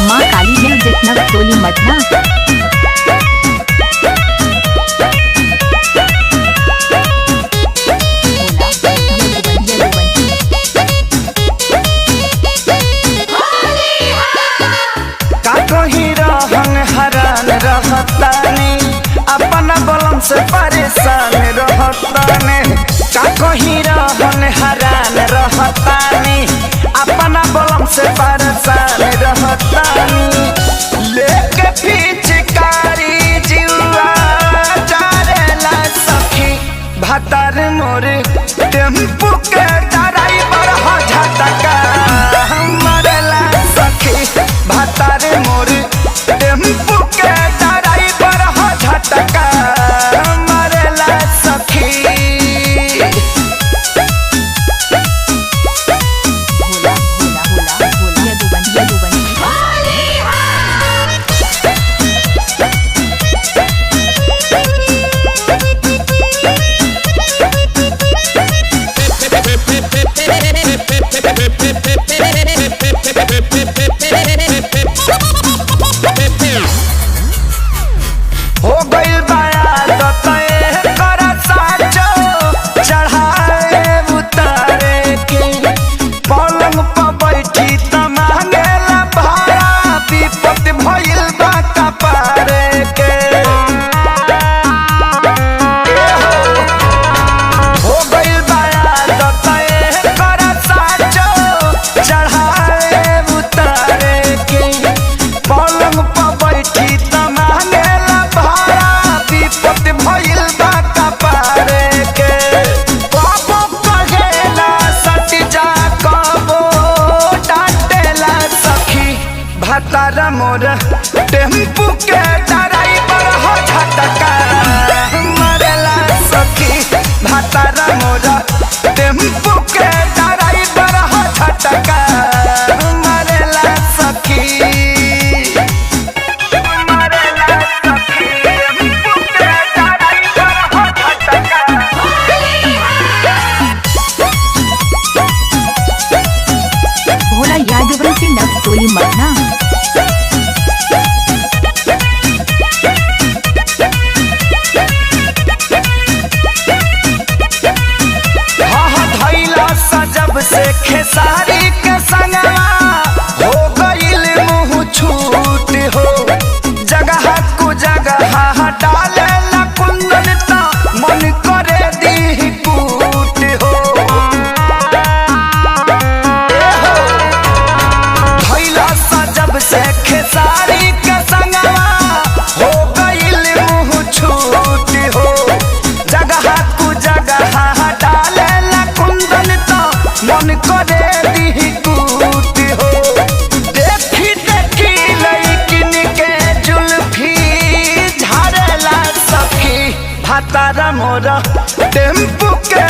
माँ काली म्यूजिक नवटोली मटना। का कहीं रहन हरान रहतानी, अपना बलम से परेशान रहतानी। का कहीं रहन हरान रहतानी, अपना बलम से परेशान रहतानी। लेके पिचकारी जीवा चारेला सखी, भतार मोर टेम्पू के ड्राइवर हो झटका मरेला सखी। भतार मोर टेम्पू के ड्राइवर हो झटका मरेला सखी। भोला भोला भोला भोला यदुवंशी यदुवंशी। हो गइल बाया तते कर साचो चढ़ाए उतारे के, पलंग पर बैठी त मांगेला भाड़ा, विपत भइल बा कपारे के। ए हो गइल बाया तते कर साचो चढ़ाए उतारे के, पलंग पर बैठी त मांगेला भाड़ा, विपत भइल बा कपारे के। कबो कहेला सट जा, कबो डांटेला सखी, भतारा मोर टेम्पू के ड्राइवर हो झटका मरेला सखी। भतारा मोर टेम्पू के ड्राइवर हो झटका मरेला सखी। मरेला सखी, टेम्पू के ड्राइवर हो झटका। भोला यादवंशी नवटोली मटना। हाँ हाँ धैला सजब से खेसारी के संगवा हो गइल मुँह छूट हो, जगह को जगह डाले ला कुंदन ता मन करे दी कूट हो। ए हो, धैला सजब से खेसारी के संगवा हो गइल मुँह छूट हो, जगह कु जगह डाले ला कुंदन ता मन करे दी कूट हो। देखी देखी लइकिन के जुल्फी झारेला सखी, भतारा मोरा टेम्पू के